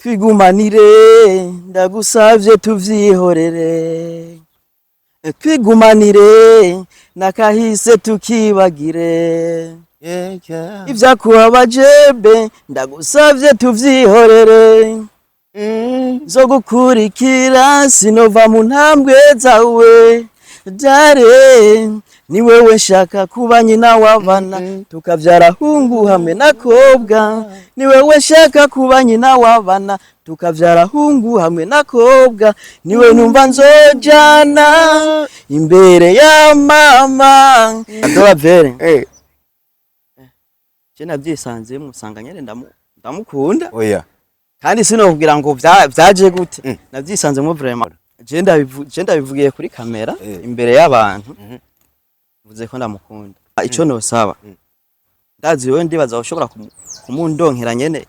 Twigumanire, ndagusavye tuvyihorere. Twigumanire, nakahise tukibagire. Ivyakubabaje be, ndagusavye tuvyihorere. Zo gukurikira sinova mu ntambwe zawe. Dare ni wewe nshaka kuba nyina w'abana, tukavyara hungu hamwe na kobwa. Ni wewe nshaka kuba nyina w'abana, tukavyara hungu hamwe na kobwa. Niwe numva nzojana imbere ya mama adola vere. Je navyisanzemwo, usanga nyene ndamukunda. Oya. Kandi sinokubwira ngo vyaje gute. Navyisanzemwo vraiment. Je ndabivugiye kuri kamera imbere y'abantu. Mvuze ko ndamukunda. Ico nosaba, ndazi wewe, ndibaza ushobora kumundonkera nyene.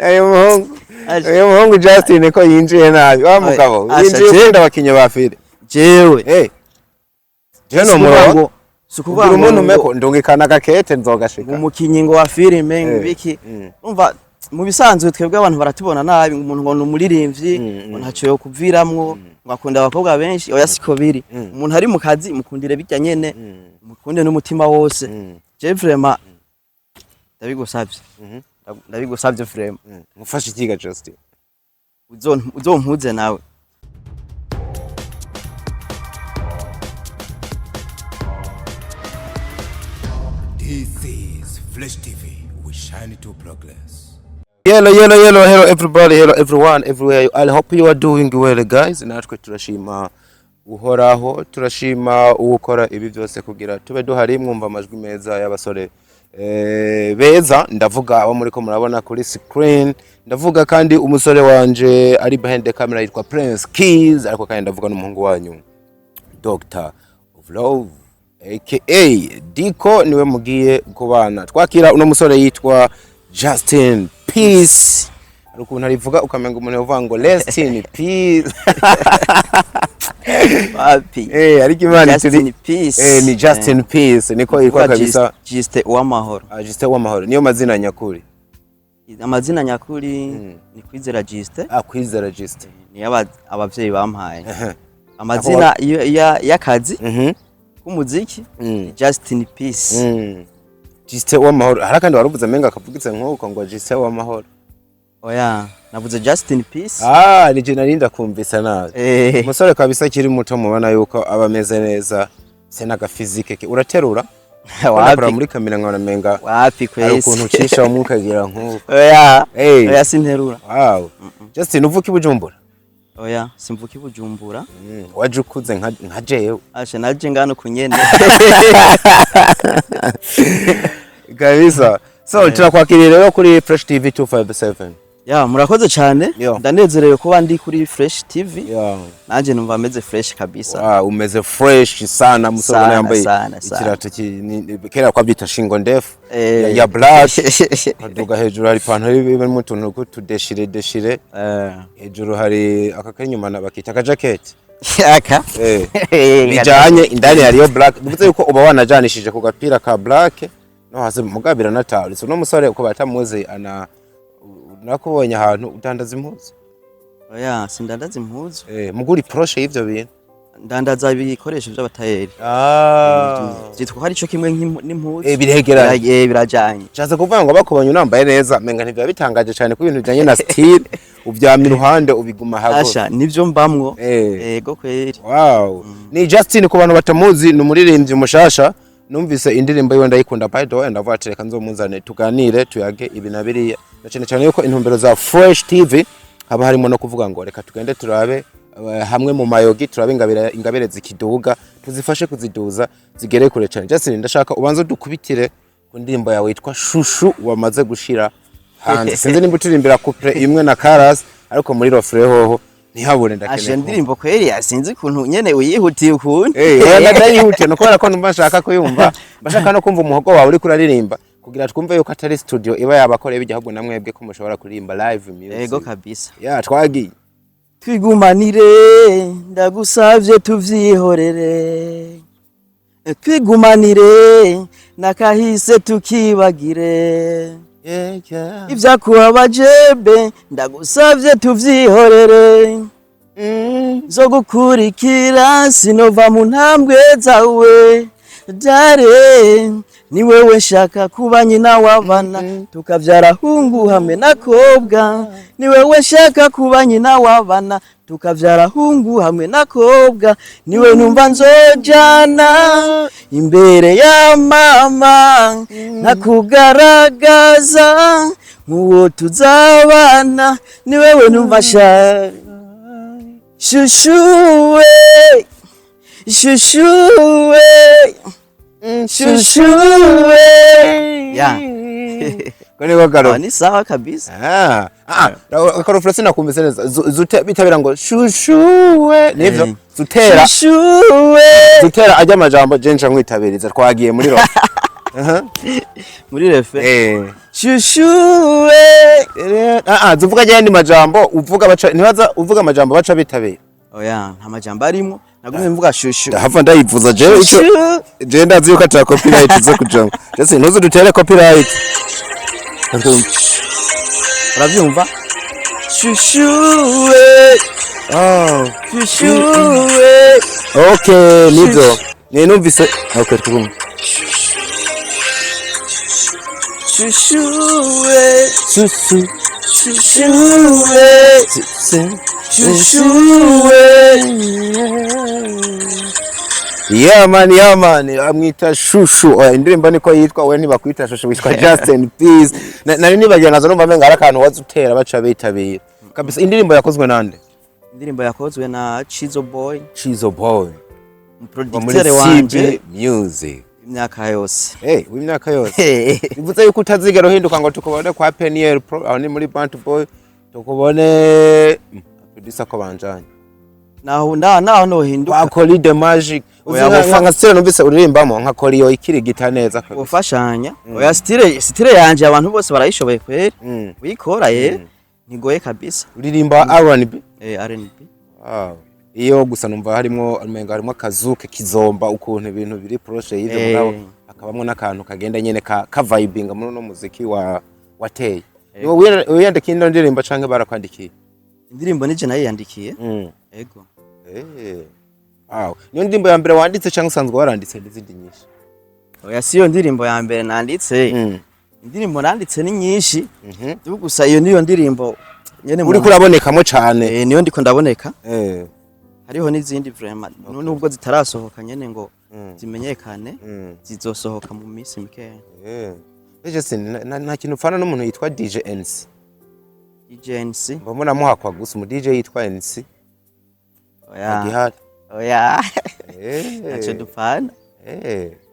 Uyu muhungu, uyu muhungu Justin ko yinjiye nabi wa mugabo. Asha, yinjiye ukunda abakinyi ba filime. Jewe Je no si ukuvuga muro ngo, si ukuvuga kugira ngo umuntu umeko ndungikana gakete nzogashika. Umukinyi ngo wa filime ngo ibiki. Umva, mu bisanzwe twebwe abantu baratubona nabi, ngo umuntu ngo ni umuririmbyi, ngo ntaco yo kuviramwo, ngo akunda abakobwa benshi. Oya, siko biri. Umuntu ari mu kazi, mukundire bijya nyene, mukunde n'umutima wose. Je vraiment ndabigusavye. Ndabigusavye vraiment. Mufashe ikiga Justin. Uzompuze nawe. This is Flash TV. We shine to progress. Hello, hello, hello, hello everybody, hello everyone, everywhere. I hope you are doing well, guys. Natwe turashima Uhoraho, turashima uwukora ibi byose kugira tube duhari. Mwumva amajwi meza y'abasore beza, ndavuga abo muri ko murabona kuri screen, ndavuga kandi umusore wanje ari behind the camera yitwa Prince Keys, ariko kandi ndavuga n'umuhungu wanyu Doctor of Love aka Diko, niwe mugiye kubana. Twakira uno musore yitwa Justin Peace. Hari ukuntu arivuga ukamenga umuntu yavuga ngo "Rest in peace". Wapi. Ariko Imana Justin turi Peace. Ni Justin Peace niko yitwa kabisa. Justin Uwamahoro. Ah, Justin Uwamahoro niyo mazina nyakuri? Amazina nyakuri ni Kwizera Justin. Ah, Kwizera Justin. Niyo abavyeyi bampaye. Amazina y'akazi k'umuziki ni Justin Peace. Justin Uwamahoro. Hari akandi waruvuze menga akavugitse nk'uko ngo Justin Uwamahoro. Oya, navuze Justin Peace. Ah, ni je narinda kumvisa nabi. Umusore kabisa akiri muto, mubona yuko aba ameze neza, se n'agafizike ke. Uraterura? Wapi Wapi. muri kamera nkabona menga Wapi. hari ukuntu Kwese. ucisha umwuka ukagira nk'uko. Oya. Oya, sinterura. Wow, Justin, uvuka i Bujumbura? Oya, simvuka i Bujumbura. Waje ukuze nka jewe. Asha, naje ngano kunyene. Kabisa. So turakwakiriye rero kuri Fresh TV 257. Ya, murakoze cyane. Yo. Ndanezerewe kuba ndi kuri Fresh TV. Nanje numva meze fresh kabisa. Wow, umeze fresh sana musore, ubona Sana, yambaye sana, sana. ikirato kera kwabyita shingo ndefu ya black, kaduga hejuru hari ipantaro irimo utuntu tw'utudeshire deshire. Hejuru hari aka k'inyuma bakita akajaketi. Aka. Bijanye indani hariyo black, bivuze yuko uba wanajanishije ku gapira ka black no hasi mugabo biranataritse. Uno musore uko batamuzi ana nakubonye ahantu udandaza impuzu? Oya, sindandaza impuzu. Muguri proche y'ivyo bintu. Ndandaza ibikoresho by'abatayeri. Vyitwa ko ari co kimwe n'impuzu. Biregeranye. Birajanye. Nshatse kuvuga ngo bakubonye unambaye neza menga ntibiba bitangaje cyane ko ibintu bijanye na style uvyama iruhande, ubiguma hago. Asha, nivyo mbamwo. Ego kweri. Wow. Ni Justin, ku bantu batamuzi ni umuririmbyi mushasha. Numvise indirimbo yiwe ndayikunda, by the way, ndavuga ati reka nzomuzane tuganire, tuyage ibi na biriya. Na cyane cyane yuko intumbero za Fresh TV haba harimo no kuvuga ngo reka tugende turabe hamwe mu mayogi, turabe ingabire zikiduga, tuzifashe kuziduza zigere kure cyane. Justin, ndashaka ubanze udukubitire ku ndirimbo yawe yitwa Shushu wamaze gushira hanze. Sinzi nimba uturimbira couplet imwe na chorus, ariko muri refrain hoho ntihabure, Asha, ndakeneye. Indirimbo kweri sinzi ukuntu nyene uyihutiye ukuntu. Oya, ndayihutiye no kubera ko numva nshaka kuyumva, bashaka no kumva umuhogo wawe uriko uraririmba kugira twumve yuko atari studio iba yabakoreye bijya, ahubwo namwebwe ko mushobora kuririmba live music. Ego kabisa. Ya, twagiye. Twigumanire, ndagusavye tuvyihorere. Twigumanire, nakahise tukibagire. Yeah. Ibyakubabaje be, ndagusavye tuvyihorere. Zo gukurikira, sinova mu ntambwe zawe dare, ni wewe nshaka kuba nyina w'abana, tukavyara hungu hamwe na kobwa. Ni wewe nshaka kuba nyina w'abana, tukavyara hungu hamwe na kobwa. Niwe numva nzojana imbere ya mama, nkakugaragaza nk'uwo tuzabana. Ni wewe numva nshaka, chouchou we, chouchou we, chouchou we, ya. Ko niko karo. Ah, ni sawa kabisa. Ah, ah, aka refrain sinakumvise neza. Zute bitabira ngo chouchou we, nivyo? Zutera. Chouchou we. Zutera ajya amajambo je nca nkwitabiriza, twagiye muri ro. Muri refrain? Eh. Chouchou we. Ah ah, zuvuga ajya yandi majambo uvuga baca ntibaza uvuga amajambo baca bitabira. Oya, nta majambo arimwo, nagumye mvuga chouchou. Ndahava ndayivuza jewe ico. Chouchou. Je ndazi yuko ata copyright zo kujamwo. Jese ntuzi dutere copyright. Uravyumva, chouchou we. Oh. Chouchou we. Okay, nivyo. Ni numvise. Okay, tugumye. Chouchou we. Susu. Chouchou we, chouchou we. Yeah man, yeah man, amwita Shushu. Oya, indirimbo niko yitwa, we ntibakwita Shushu, witwa Justin Peace. Nari nibagiwe nazo numva menga ari akantu waza utera baca bitabira. Kabisa, indirimbo yakozwe nande? Indirimbo yakozwe na Chizo Boy. Chizo Boy. Wa muri Umuproducteur wanje CB Music. imyaka yose. Hey, w'imyaka yose. Bivuze yuko utazigera uhinduka ngo tukubone kwa Peniel Pro, aho ni muri Bantu Boy, tukubone producer ko banjanye. Naho naho nohinduka. Kwa Koli the Magic. Oya, Uzi nka style numvise uririmbamo nka Koli ikirigita neza kabisa. Gufashanya, oya, style yanje abantu bose barayishoboye kweri. Uyikora ye ntigoye kabisa. Uririmba R&B? Eh, R&B. Wow. Iyo gusa numva harimo umenga harimo akazuke kizomba ukuntu ibintu biri proche y'ivyo, mugabo hakabamwo n'akantu kagenda nyene ka vibinga muri uno muziki wa wateye. Niwe wiyandika ino ndirimbo canke barakwandikiye? Indirimbo nije nayiyandikiye. Ego. Eh. Wow. Niyo ndirimbo ya mbere wanditse canke usanzwe waranditse n'izindi nyinshi? Oya, siyo ndirimbo ya mbere nanditse. Indirimbo nanditse ni nyinshi. Gusa iyo niyo ndirimbo nyene Uriko urabonekamo cane. Eh, niyo ndiko ndaboneka. Hariho n'izindi vraiment nubwo zitarasohoka nyene ngo zimenyekane, zizosohoka mu minsi mikeya. Eh. Eje sin nta kintu upfana n'umuntu yitwa DJ NC? DJNC? Mbona muhakwa gusa umu DJ yitwa NC. Oya. Agihari. Oya. Ntacyo dupfana.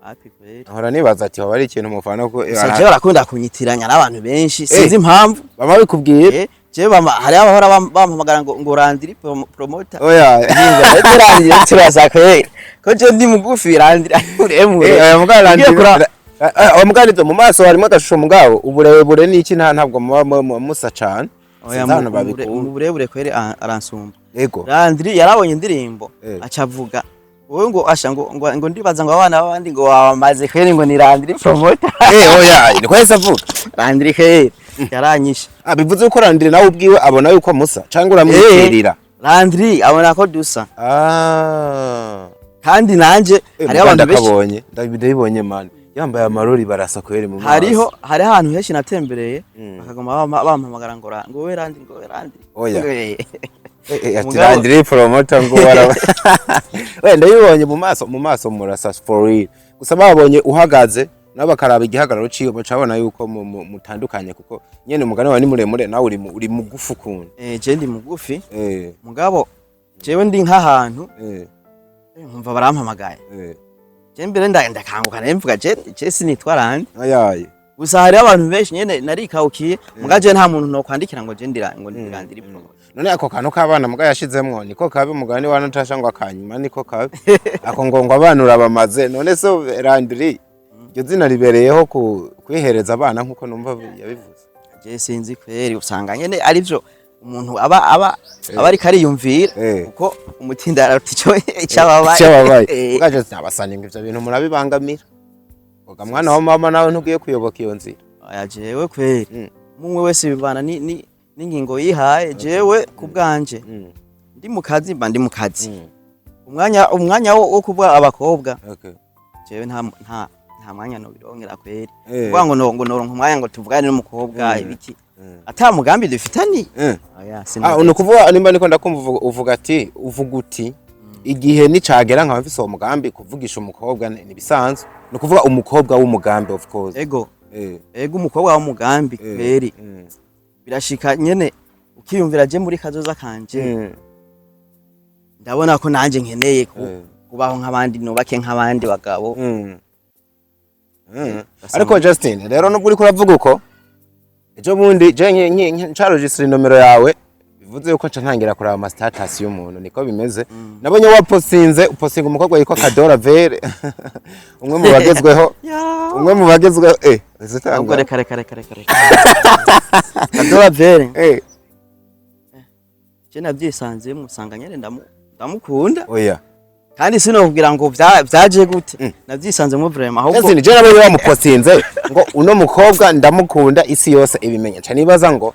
Wapi kweri. Ahora nibaza ati hoba ari ikintu mufana ko. Gusa jewe barakunda kunyitiranya n'abantu benshi, sinzi impamvu. Bama bikubwiye? Eh, jewe bama hariho abahora bampamagara ngo Landry promoter. Oya. Landry turasa kweri ko je ndi mugufi, Landry muremure. Eh, aya mugabo Landry Ugiye aya mugabo nivyo, mu maso harimo agashusho, mugabo uburebure n'iki ntabwo muba musa cane. Oya, Sinzi ahantu mu babikura. mu burebure kweri aransumba. Yego. Landry yarabonye indirimbo, aca avuga wowe ngo asha ngo ndibaza ngo abana b'abandi ngo wabamaze kweri, ngo ni Landry promoter. Eh, oya, niko yahise avuga. Landry kweri yaranyishe. Ah, bivuze ko Landry nawe ubwiwe abona yuko musa canke uramwitirira? Landry abona ko dusa. Ah. Kandi nanje hariho abantu benshi Ndakabonye, ndabibonye man. Yambaye amarori barasa kweri mu maso. Hariho ahantu henshi natembereye bakaguma bampamagara ngo we Landry, ngo we Landry. Oya. Ati Mugabo Landry promoter ngo wara. We ndabibonye mu maso murasa for real. Gusa babonye uhagaze nabo bakaraba igihagararo ciwe baca babona yuko mutandukanye kuko nyene umugani wawe ni muremure, nawe uri mugufi ukuntu. Eh, je ndi mugufi. Mugabo jewe ndi nk'ahantu nkumva barampamagaye. Je mbere ndakanguka naye mvuga je sinitwa Landry. Ayaye. Gusa hariho abantu benshi nyene narikawukiye, muga je nta muntu nokwandikira ngo je ndira ngo ndi Landry promoter. None ako kantu k'abana muga yashizemwo niko kabi, umugani wa Natasha ngo akanyuma niko kabi. Ako ngo abana urabamaze, none so Landry iryo zina ribereyeho ku kwihereza abana nkuko numva yabivuze? Je sinzi kweri, usanga nyene arivyo umuntu aba ariko ariyumvira, kuko umutinda araruta ico icababaye. Icyababaye. Ugaje abasani ngo ivyo bintu murabibangamira. Uga mwana wa mama nawe ntugiye kuyoboka iyo nzira. Oya, jewe kweri, mumwe wese bivana n'ingingo yihaye. Jewe ku bwanje, ndi mu kazi, mba ndi mu kazi. Umwanya wo kuvuga abakobwa, jewe nta mwanya nobirongera kweri. Kuvuga ngo ngo noronka umwanya ngo tuvugane n'umukobwa, ibiki, ata mugambi dufitani, oya. Ah, ni ukuvuga nimba niko ndakumva, uvuga ati, uvuga uti igihe nicagera nkaba mfise uwo mugambi, kuvugisha umukobwa ni bisanzwe, ni ukuvuga umukobwa w'umugambi, of course. Ego. Ego, umukobwa w'umugambi kweri. Birashika nyene ukiyumvira, je muri kazoza kanje, ndabona ko nanje nkeneye kubaho nk'abandi, nubake nk'abandi bagabo. Ariko Justin rero, nubwo uriko uravuga uko, ejo bundi je ncaregistra inomero yawe, bivuze yuko nca ntangira kuraba ama status y'umuntu, niko bimeze. Nabonye wapostinze, upostinga umukobwa yitwa Kadora Vere, umwe mu bagezweho, umwe mu bagezweho, Ahubwo reka, reka, reka, reka, reka, Kadora Vere, je navyisanzemwo, usanga nyene ndamukunda. Oya. Kandi sinokubwira ngo vyaje gute, navyisanzemwo vraiment ahubwo. Justin, je nabonye wamupostinze ngo uno mukobwa ndamukunda, isi yose ibimenya. Nca nibaza ngo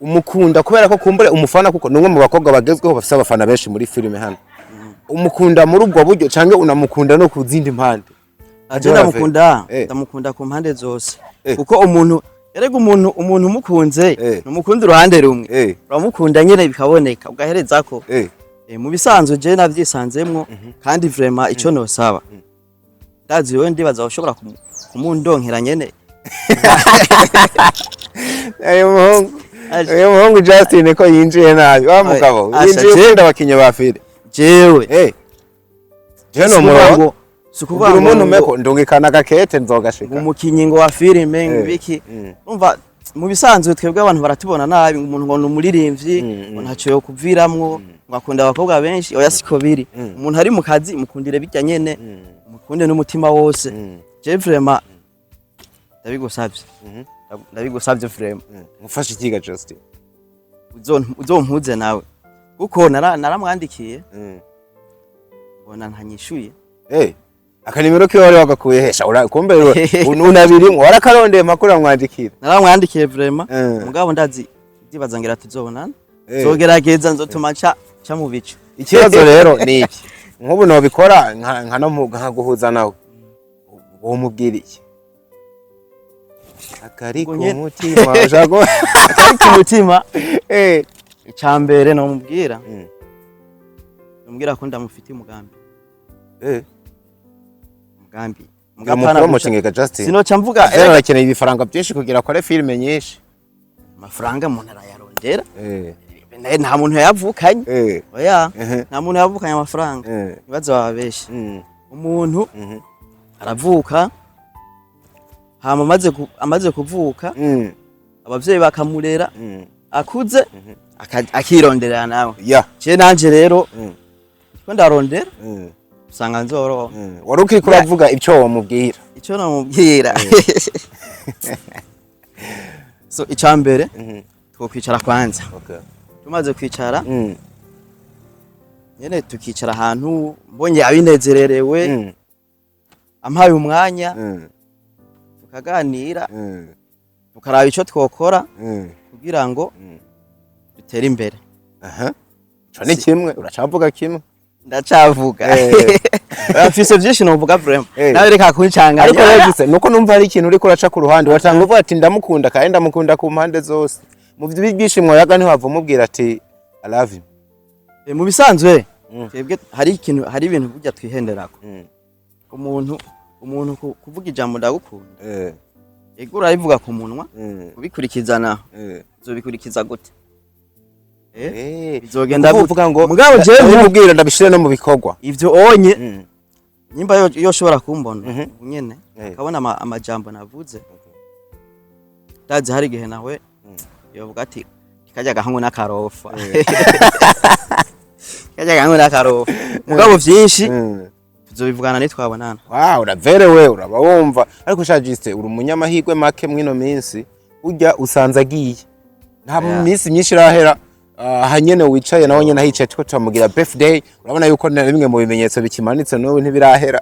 umukunda kubera ko kumbure umufana, kuko ni umwe mu bakobwa bagezweho bafise abafana benshi muri filime hano. Umukunda muri ubwo buryo canke unamukunda no ku zindi mpande? Aje ndamukunda, ndamukunda ku mpande zose, kuko umuntu, erega umuntu umukunze, numukunda uruhande rumwe, uramukunda nyene bikaboneka, ugaherezako. Mu bisanzwe je navyisanzemwo, kandi vraiment ico nosaba, ndazi wewe, ndibaza ushobora kumundonkera nyene. Uyu muhungu, Aje. uyu muhungu Justin ko yinjiye nabi wa mugabo, Asha, yinjiye ukunda abakinyi ba filime. Jewe Je no si ukuvuga muro si ukuvuga kugira ngo umuntu meko ndungikana gakete nzogashika. Umukinyi ngo wa filime, ngo ibiki. Umva, mu bisanzwe twebwe abantu baratubona nabi, ngo umuntu ngo ni umuririmbyi, ngo ntaco yo kuviramwo, ngo akunda abakobwa benshi. Oya, siko biri. Umuntu ari mu kazi, mukundire bijya nyene, mukunde n'umutima wose. Je vraiment ndabigusavye, ndabigusavye vraiment. Mufashe ikiga Justin? Uzompuze nawe, kuko naramwandikiye, mbona ntanyishuye. Akanimero kiwe wari wagakuye hesha? Ura kumbe unabirimwo, warakarondeye mpaka uramwandikira. Naramwandikiye vraiment, mugabo ndazi, ndibaza ngira tuzobonana. Nzogerageza, nzotuma nca mu bicu. Ikibazo rero ni iki: nk'ubu nobikora nka no nkaguhuza nawe, womubwira iki? Akari Ngo ku mutima ushaka Akari ku mutima, icambere nomubwira, nomubwira ko ndamufitiye umugambi. Umugambi. Umupromotinga Justin. Sinoca mvuga. Zero, arakeneye ibifaranga byinshi kugira akore filime nyinshi. Amafaranga umuntu arayarondera. Nta muntu yayavukanye. Oya. Nta muntu yavukanye amafaranga. Ibibazo bababeshe. Umuntu aravuka, hama amaze kuvuka, abavyeyi bakamurera, akuze akironderera nawe. Je nanje rero ndiko ndarondera, usanga nzoroha. Wari ukiriko uravuga icyo wamubwira. Ico namubwira, so icambere, twokwicara kwanza. Tumaze kwicara nyene, tukicara ahantu, mbonye abinezererewe, ampaye umwanya, tukaganira, tukaraba ico twokora kugira ngo dutere imbere. Aha. Ico ni kimwe, uracavuga kimwe. Ndacavuga. Mfise vyinshi novuga vraiment. Nawe reka kuncanganya. Ariko rero gise nuko numva hari ikintu uriko uraca ku ruhande, watanga uvuga ati ndamukunda kandi ndamukunda ku mpande zose. Mu byishimo yaga ntiwava umubwira ati "I love you"? Mu bisanzwe twebwe hari ikintu, hari ibintu burya twihenderako. Umuntu kuvuga ijambo "ndagukunda", ego urabivuga ku munwa, kubikurikiza naho, uzobikurikiza gute? Bizogenda gute? Uvuga ngo Mugabo jewe ndabimubwira, ndabishire no mu bikorwa. Ivyo onye, nimba yoshobora kumbona ubu nyene, akabona amajambo navuze, ndazi hari igihe nawe yovuga ati kajya gahungu n'akarofa, kajya gahungu n'akarofa. Mugabo vyinshi tuzobivugana nitwabonana. Wow, uraverewe, uraba wumva. Ariko sha Juste, uri umunyamahirwe make mwino minsi, urya usanze agiye. Nta minsi myinshi irahera, aha nyene wicaye nawe nyene ahicaye tuko turamugira birthday. Urabona yuko na bimwe mu bimenyetso bikimanitse n'ubu ntibirahera.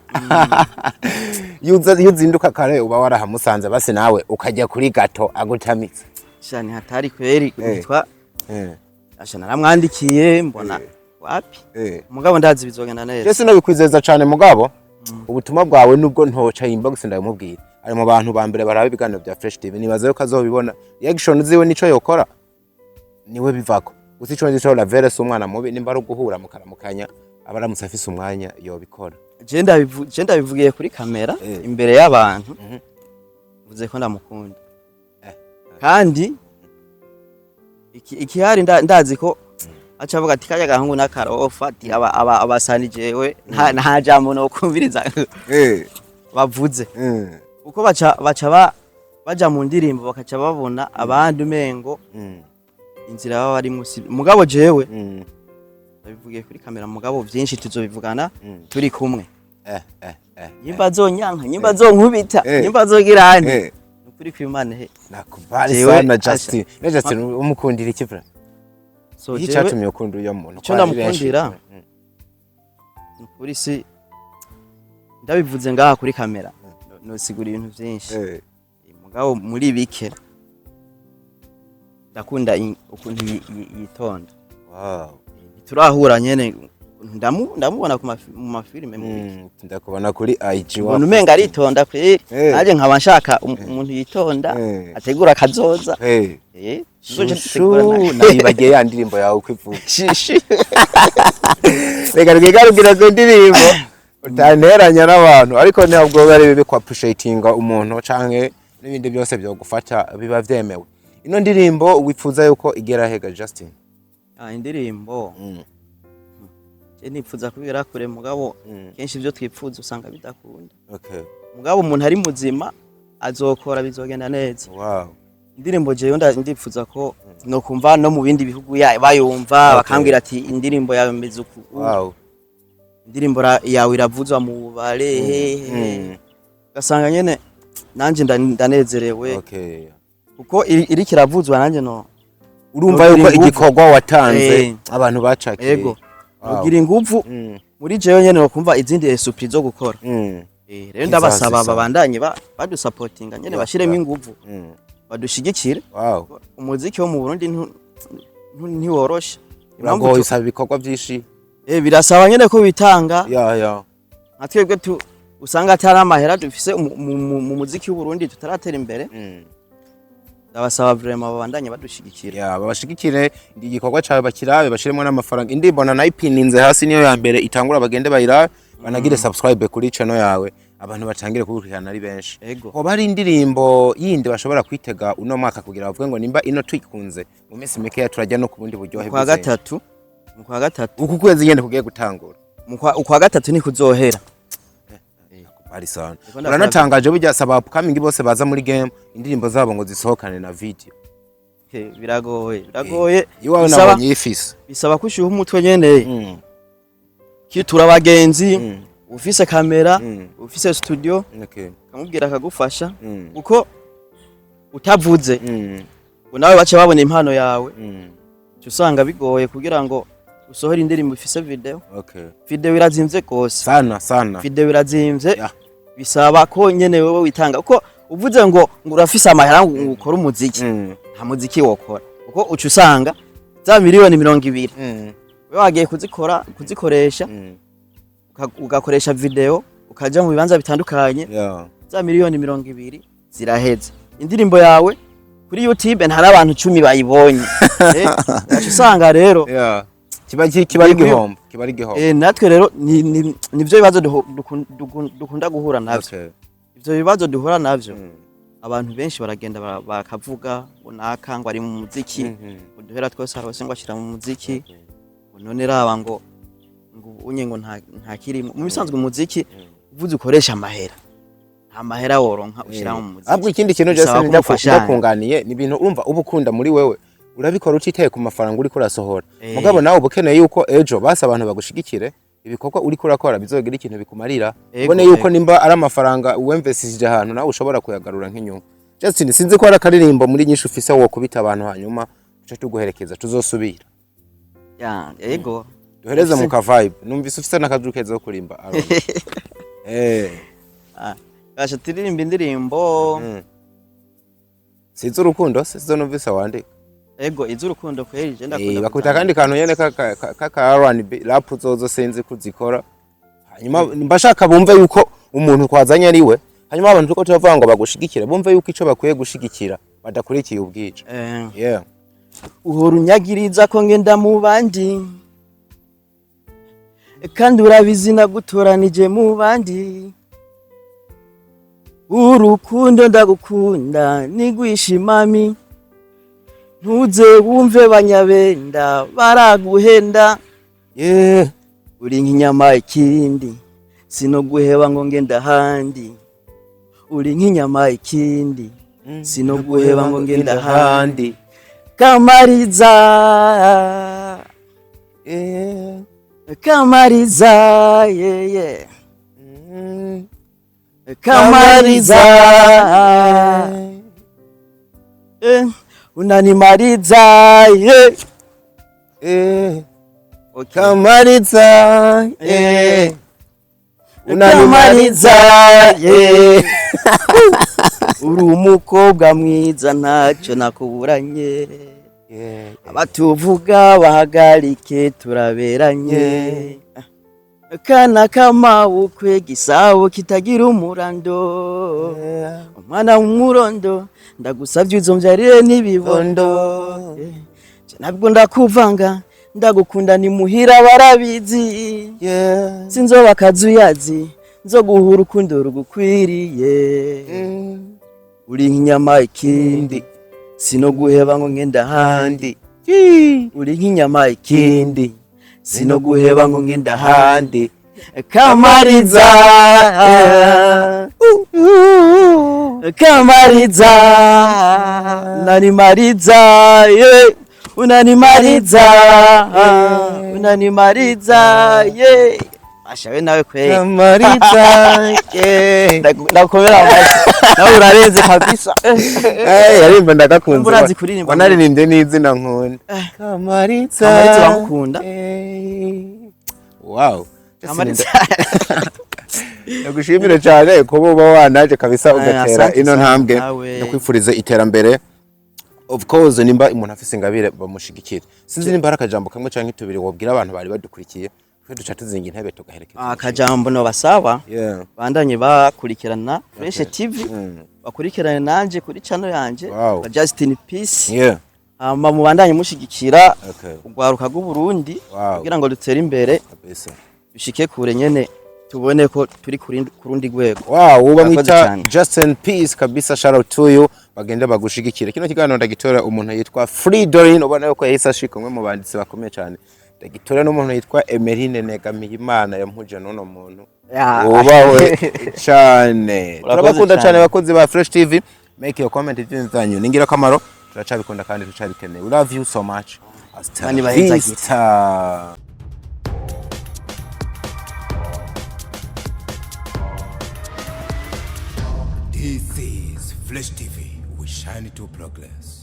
Iyo uzinduka kare uba warahamusanze, basi nawe ukajya kuri gato agutamitse. Shani hatari kweri. Nitwa asha naramwandikiye, mbona wapi. Mugabo ndazi bizogenda neza. Jese nobikwizeza cane, mugabo ubutumwa bwawe nubwo ntoca inbox ndabimubwira, ari mu bantu ba mbere baraba ibiganiro bya Fresh TV. Nibaza yuko azobibona, reaction ziwe nico yokora niwe bivako. Gusa ico nzi co, Lavere si umwana mubi, nimba ari uguhura mukaramukanya, aba aramutse afise umwanya yobikora. Je ndabivugiye kuri kamera imbere y'abantu, mvuze ko ndamukunda. Kandi ikihari ndazi ko aca avuga ati kajya gahungu n'akarofa, ati aba aba abasani jewe nta jambo no kumviriza bavuze, kuko baca baja mu ndirimbo bakaca babona abandi umengo inzira baba barimwo si. Mugabo jewe ndabivugiye kuri kamera, mugabo vyinshi tuzobivugana turi kumwe. Nyimba azonyanka, nyimba azonkubita, nyimba azogira ande, nukuri kw'Imana he. Nakubali Jewe, sana. Asha. Justin ne Justin, umukundira iki vra? So Iki jewe catumye ukunda uyo muntu? Ico ndamukundira, nukuri si ndabivuze ngaha kuri kamera nosigura ibintu vyinshi. Mugabo muri bike ndakunda ukuntu yitonda. Ntiturahura nyene, ndamubona mu mafilime, mu biki. Ndakubona kuri IG. Umuntu umenga aritonda kweri. Nanjye nkaba nshaka umuntu yitonda, ategura akazoza. Tuzoca Shushu, dutegura nayibagiye ya ndirimbo yawe uko ivuga. Shishi. Reka twigarukire ku ndirimbo, utanteranya n'abantu, ariko ntabwo biba ari bibi ku appreciatinga umuntu canke n'ibindi byose byogufata biba vyemewe. Ino ndirimbo wifuza yuko igera hega, Justin? Ah, indirimbo je nipfuza kubera kure, mugabo kenshi ibyo twipfuza usanga bidakunda. Mugabo umuntu ari muzima azokora, bizogenda neza. Indirimbo jewe ndipfuza ko nokumva no mu bindi bihugu bayumva, bakambwira ati indirimbo yawe imeze uku, indirimbo yawe iravuzwa mu bubare hehe, ugasanga nyene nanje ndanezerewe, kuko iriko iravuzwa nanjye no Urumva nogira yuko inguvu. igikorwa watanze abantu bacakiye. Ego. Nogira inguvu muri jewe nyene nokumva izindi esprit zo gukora. Rero ndabasaba Kizazi. babandanye badusapotinga nyene, bashiremo inguvu, badushigikire. Umuziki wo mu Burundi ntiworoshe. Impamvu Uragoye, usaba ibikorwa byinshi. Birasaba nyene ko bitanga. Ya. Nka twebwe usanga atari amahera dufise mu muziki w'u Burundi, tutaratera imbere. Ndabasaba vraiment babandanye badushigikira. Ya, babashigikire igikorwa cawe, bakirabe, bashiremo n'amafaranga. Indirimbo na nayipininze hasi, niyo ya mbere itangura, bagende bayirabe, banagire subscribe kuri channel yawe, abantu batangire kugukurikirana ari benshi. Ego. Hoba hari indirimbo yindi bashobora kwitega uno mwaka kugira bavuge ngo nimba ino tuyikunze, mu minsi mikeya turajya no ku bundi buryohe Kwa bw'izindi? gatatu, mu kwa gatatu. Uku kwezi nyene kugiye gutangura. Mu kwa gatatu ni kuzohera. Ari sana. Ndiko ndakora. Uranatangaje burya, saba upcoming bose baza muri game indirimbo zabo ngo zisohokane na video. Biragoye, biragoye. Iwawe nabonye ifise. Bisaba ko ushyuha umutwe nyene, kitura abagenzi, ufise kamera, ufise studio, ukamubwira akagufasha, kuko utavuze ngo nawe bace babona impano yawe, uca usanga bigoye kugira ngo usohore indirimbo ifise video. Video irazimvye gose. Sana sana. Video irazimvye. Bisaba ko nyene wewe witanga, kuko uvuze ngo urafise amahera ngo ukore umuziki, nta muziki wokora, kuko uca usanga za miliyoni 20 wewe wagiye kuzikora, kuzikoresha, ugakoresha video, ukaja mu bibanza bitandukanye, za miliyoni 20 ziraheze, indirimbo yawe kuri YouTube nta n'abantu 10 bayibonye. Ugaca usanga rero Kiba ari igihombo, kiba ari igihombo. Natwe rero nivyo bibazo dukunda guhura navyo. Ivyo bibazo duhura navyo, abantu benshi baragenda bakavuga ngo naka ngo ari mu muziki, uduhera twose arose ngo ashira mu muziki, ngo none raba ngo unye ngo nta kirimo. Mu bisanzwe umuziki uvuze ukoresha amahera, nta mahera woronka ushira mu muziki. Ahubwo ikindi kintu Bisaba Justin ko mufashanya. ndakunganiye, ni ibintu urumva uba ukunda muri wewe, urabikora utitaye ku mafaranga uriko urasohora. Mugabo nawe uba ukeneye yuko ejo basi abantu bagushigikire, ibikorwa uriko urakora bizogira ikintu bikumarira, ubone yuko nimba ari amafaranga uwemvesishije ahantu, nawe ushobora kuyagarura nk'inyungu. Justin, sinzi ko hari akaririmbo muri nyinshi ufise wokubita abantu, hanyuma tuce tuguherekeza, tuzosubira. Ya, ego. Duhereze mu ka vibe, numvise ufise n'akajwi keza ko kurimba Aaron. Ah, Gasha turirimba indirimbo. Sizi urukundo se sizo numvise wandika? Ego, iz'urukundo kweri je ndakunda. Bakubita akandi kantu nyene kaka R&B, rap zozo sinzi kuzikora. Hanyuma mbashaka bumve yuko umuntu twazanye ari we. Hanyuma abantu turiko turavuga ngo bagushigikire, bumve yuko ico bakwiye gushigikira badakurikiye ubwica. Yeah. Uhora unyagiriza ko ngenda mu bandi, kandi urabizi nagutoranije mu bandi. Urukundo ndagukunda nigwisha imami, ntuze wumve banyabenda baraguhenda. Uri nk'inyama ikindi, sinoguheba ngo ngenda ahandi. Uri nk'inyama ikindi, sinoguheba ngo ngenda ahandi. Kamariza. Kamariza, yeah. Kamariza. Unanimaliza, yeah. Okay. Kamariza. Unanimaliza, yeah. Uri umukobwa mwiza, ntacyo nakuburanye. Abatuvuga bahagarike, turaberanye. Kana kamabukwe, gisabo kitagira umurando. Umwana w'umurondo, ndagusavye uzomvyarire n'ibibondo. Je ntabwo ndakuvanga, ndagukunda ni muhira barabizi. Sinzoba akazuyazi, nzoguha urukundo rugukwiriye. Uri nk'inyama ikindi, sinoguheba ngo ngenda ahandi. Uri nk'inyama ikindi, sinoguheba ngo ngenda ahandi. Kamariza, Kamariza, unanimaliza, yeah. Unanimaliza, unanimaliza, yeah. Ashawe nawe kweli. Kamariza, yeah. Ndagukomera amashyi, nawe urarenze kabisa. Eh, yarimba ndagakunze. Umva urazi kuririmba. Wanaririmbye n'izina nkunda. Kamariza. Kamariza uramukunda? Wow. Kamariza. Ndagushimire cyane kuba uba wanaje kabisa, ugatera Asante ino sana ntambwe. nawe. Ndakwifuriza iterambere. Of course, nimba umuntu afise ingabire bamushigikira. Sinzi nimba hari akajambo kamwe canke tubiri wobwira abantu bari badukurikiye, twe duca tuzinga intebe tugaherekeza. Akajambo no basaba, bandanye bakurikirana Fresh TV, bakurikirane nanje kuri channel yanje Justin Peace. Hama mubandanye mushigikira urwaruka rw'Uburundi kugira ngo dutere imbere, dushike kure nyene, tubone ko turi kurundi rwego. Wow, uba Murakoze mwita cyane. Justin Peace kabisa, shout out to you. Bagende bagushigikire. Kino kiganiro ndagitora umuntu yitwa Fridorin, ubona yuko yahise ashika, umwe mu banditsi bakomeye cyane. Ndagitora n'umuntu yitwa Emeline Negamiyimana yampuje n'uno muntu. Wubahwe cyane. Urakoze Turabakunda cyane cyane. bakunzi ba Fresh TV. Make your comment, ibyo zanyu ni ingirakamaro. Turacabikunda kandi turacabikeneye. We love you so much. Hasta Imana ibahezagire. vista. This is Fresh TV. We shine to progress.